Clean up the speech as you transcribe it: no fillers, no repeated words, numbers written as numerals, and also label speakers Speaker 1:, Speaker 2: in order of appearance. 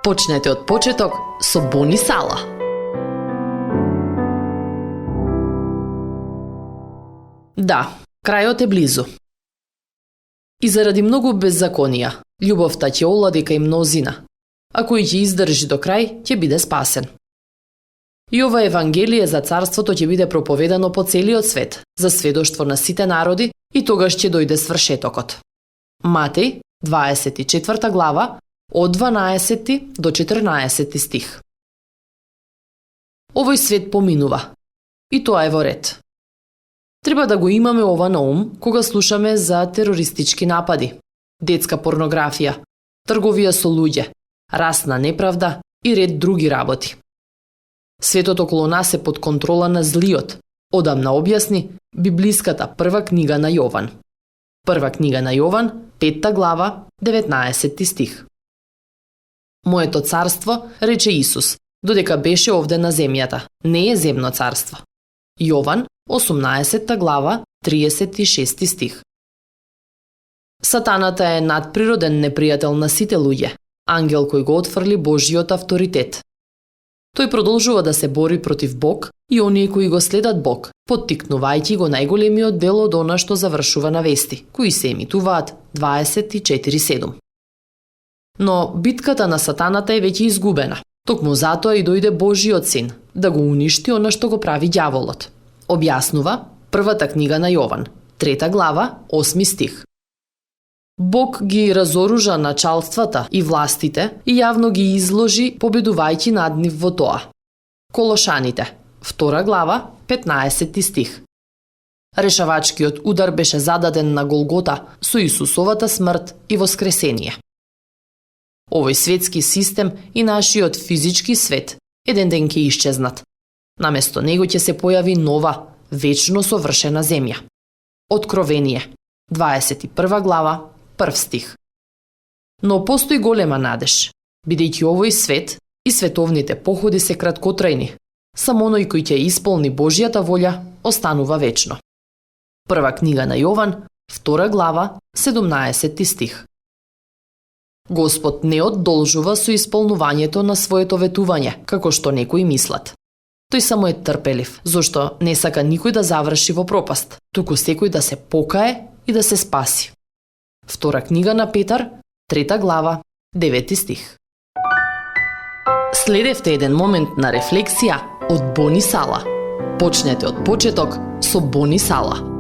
Speaker 1: Почнете од почеток со Бони Сала. Да, крајот е близу. И заради многу беззаконија, љубовта ќе олади кај мнозина, а кој ќе издржи до крај, ќе биде спасен. И ова евангелие за царството ќе биде проповедано по целиот свет, за сведоштво на сите народи, и тогаш ќе дојде свршетокот. Матеј, 24 глава, од 12 до 14 стих. Овој свет поминува, и тоа е во ред. Треба да го имаме ова на ум кога слушаме за терористички напади, детска порнографија, трговија со луѓе, расна неправда и ред други работи. Светот околу нас е под контрола на злиот, одамна објасни библиската прва книга на Јован. Прва книга на Јован, 5 глава, 19 стих. Моето царство, рече Исус, додека беше овде на земјата, не е земно царство. Јован, 18 глава, 36 стих. Сатаната е надприроден непријател на сите луѓе, ангел кој го отфрли Божиот авторитет. Тој продолжува да се бори против Бог и оние кои го следат Бог, поттикнувајќи го најголемиот дел од она што завршува на вести, кои се емитуваат 24/7. Но битката на сатаната е веќе изгубена. Токму затоа и дојде Божиот син, да го уништи она што го прави ѓаволот. Објаснува првата книга на Јован, 3 глава, 8 стих. Бог ги разоружа началствата и властите и јавно ги изложи, победувајќи над нив во тоа. Колошаните, 2 глава, 15 стих. Решавачкиот удар беше зададен на Голгота со Исусовата смрт и воскресение. Овој светски систем и нашиот физички свет еден ден ќе исчезнат. Наместо него ќе се појави нова, вечно совршена земја. Откровение, 21 глава, 1 стих. Но постои голема надеж, бидејќи овој свет и световните походи се краткотрајни. Само оној кој ќе исполни Божјата волја останува вечно. Прва книга на Јован, 2 глава, 17 стих. Господ не оддолжува со исполнувањето на своето ветување, како што некои мислат. Тој само е трпелив, зашто не сака никој да заврши во пропаст, туку секој да се покае и да се спаси. Втора книга на Петар, 3 глава, 9 стих. Следевте еден момент на рефлексија од Бони Сала. Почнете од почеток со Бони Сала.